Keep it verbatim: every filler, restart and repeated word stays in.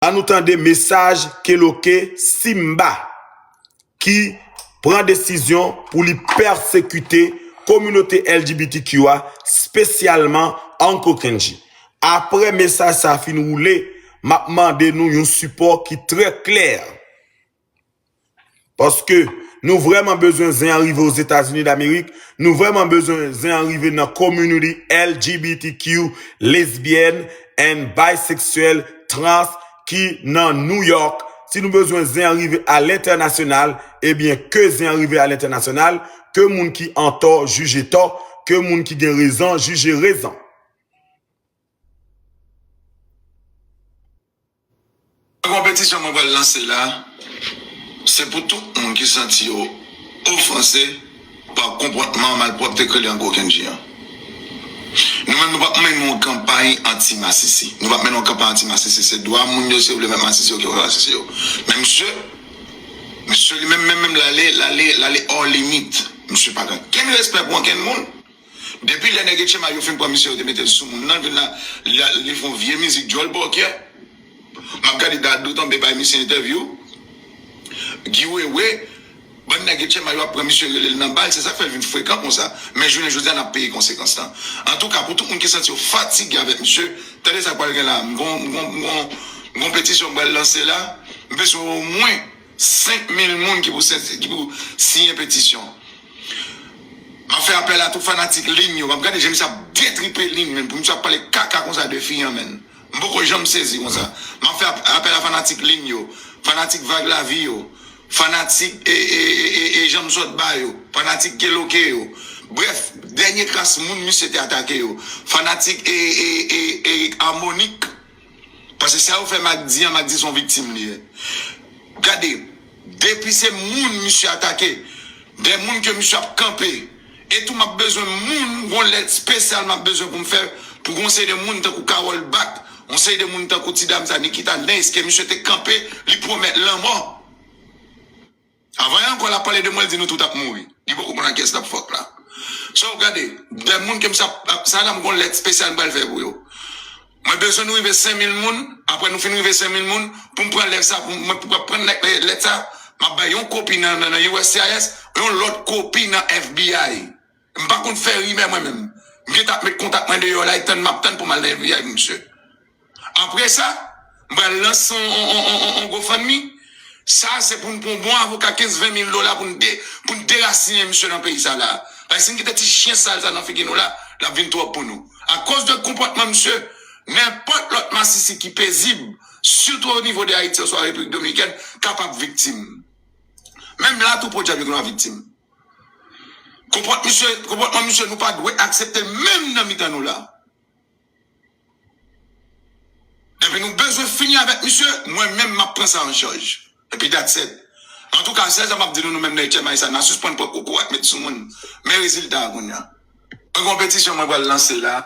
Ann nou tande mesaj Keloke Simba ki pran desizyon pou li pèsekite kominote L G B T Q a, spesyalman Uncle Kendji. Apre mesaj sa fin woule, m ap mande nou yon sipò ki trè klè. Paske nou vrèman bezwen zen an rive Ozetazini Damerik, nou vrèman bezwen zen an rive nan community L G B T Q, lesbian and bisexual, trans ki nan New York. Si nou bezwen zen an rive alentènasyonal, ebyen ke zen an rive alentènasyonal, ke moun ki antò jije tò, ke moun ki gen rezon jije rezon. Konpetisyon mwen pral lanse la, se pou tout moun ki santi yo ofanse pa konpòtman malpwòpte Keloke Kendji an. Nou menm nou p ap mennen yon kanpay anti-masisi. Nou p ap mennen yon kanpay anti-masisi. Se dwa moun yo, si yo vle met masisi yo, ki fè masisi yo. Men misye, misye li menm, menm, menm, l ale, l ale, l ale hors limit. Misye pa gen okenn respè pou okenn moun. Depi lè nèg Etchema yo fin pran misye, yo te mete l sou moun nan, vin la, la, li fè yon vye mizik djòl bòkyè. M ap gade Dadou tonbe bay misye entèvyou. Guy Wewe, bann nèg Etchema yo ap pran misye, rele l nan bal, se sa k fè l vin frekan konsa. Men jounen jodi a, n ap peye konsekans lan. Antouka, pou tout moun ki santi yo fatige avèk misye, tande sa k pral gen la. M gon, m gon, m gon, m gon petisyon m pral lanse la. M bezwen omwen senk mil moun ki pou, ki pou siyen petisyon. M ap fè apèl a tout fanatik Lin yo. M ap gade jan misye ap detripe Lin, men pou misye ap pale kaka konsa de fi an, men. M poko janm sezi konsa. M ap fè ap- apèl a fanatik Lin yo, fanatik Vag Lavi yo, fanatik e, e, e, e, e Janm Sòt Ba yo, fanatik Keloke yo. Brèf, dènye kras moun misye te atake yo. Fanatik e, e, e, e Harmonik. Paske sa yo fè Magdi an, Magdi se yon viktim li ye. Gade, depi se moun misye atake, de moun ke misye ap kanpe, e tou m ap bezwen moun, gon lèt espesyal m ap bezwen pou m fè pou gon seri de moun tankou Carole Back, yon seri de moun tankou ti dam sa, Nikita Neis, ke misye te kanpe, li pwomèt lanmò. Avan yè ankò, l ap pale de mwen, l di nou tout ap mouri. Li poko konn ak kiyès l ap fòk la. So, gade, de moun ke m sa, sa la, m gon lèt espesyal m pral fè pou yo. Mwen bezwen nou rive senk mil moun. Apre nou fin rive senk mil moun, pou m pran lèt sa, pou mwen pou pran lèt sa, m ap bay yon kopi nan, nan, nan U S C I S, yon lòt kopi nan F B I. M pa konn fè rimè mwen menm. M gentan ap met kontak mwen deyò la, e tann m ap tann pou m al nan F B I pou misye. Apre sa, m pral lanse yon, yon, yon, yon, yon GoFundMe. Sa se pou n pran yon bon avoka kenz ven mil dola pou n de, pou n derasinen misye nan peyi sa la. Paske si n kite ti chyen sal sa nan figi nou la, l ap vin twòp pou nou. Akoz de konpòtman misye, nenpòt lòt masisi ki pezib, sitou o nivo de Ayiti oswa Repiblik Dominikèn, kapab viktim. Menm la tou podyab yo gen dwa viktim. Konpòt misye, konpòtman misye nou pa dwe aksepte l menm nan mitan nou la. Depi nou bezwen fini avèk misye, mwen menm m ap pran sa an chaj. Epi that's it. Antouka, sèl sa m ap di nou, nou menm nan H M I sa, n a sispann pran kokorat met sou moun. Men rezilta a kounye a. Mwen gen yon petisyon mwen pral lanse la.